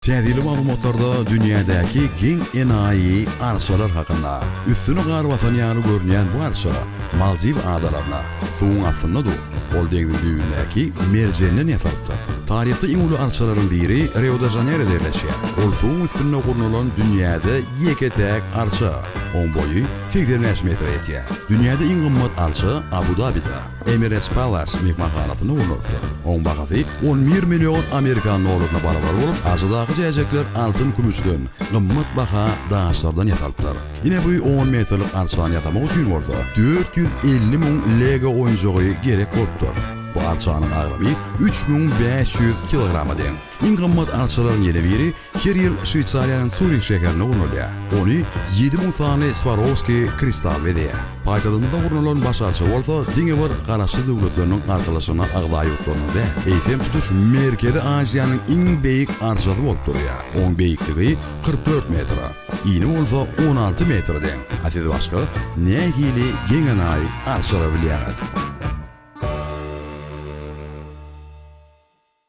Täzeli maglumatlarda dünýädäki geň-enaýy arçalar hakynda. Üstüni gar basan ýaly görünýän bu arça Maldiw adalarynda, suwuň astynda dur. Ol deňziň düýbündäki merjenden ýasalypdyr. Taryhda iň uly arçalaryň biri Rio-de-Žaneýroda ýerleşýär. Ol suwuň üstünde gurnalan dünýäde ýeke-täk arça. Oň boýy 85 metre ýetýär. Dünýäde iň gymmat arça Abu-Dabida. Emirates Palace myhmanhanasynda gurnalypdyr. Oň bahasy 11 million amerikan dollaryna barabar bolup, arçadaky jäjekler altyn-kümüşden, gymmat baha daşlardan ýasalypdyr. Ine bu on metrlik arçany ýasamak üçin bolsa 450 müň lego oýunjagy gerek bolupdyr. Bu arçanyň agramy 3500 kilograma deň. Iň gymmat arçalaryň ýene biri Her ýyl Şweýsariýanyň Sýurih şäherinde gurnalýar. Ony 7000 sany Swarowski kristal bezeýär. Paýtagtymyzda gurnalan baş arça bolsa diňe bir Garaşsyz Döwletleriniň Arkalaşygyna agza ýurtlarynyň däl, eýsem tutuş Merkezi Aziýanyň iň beýik arçasy bolup durýar. Oň beýikligi 44 metre, ini bolsa 16 metre deň. A siz başga nähili geň-enaýy arçalary bilýäňiz?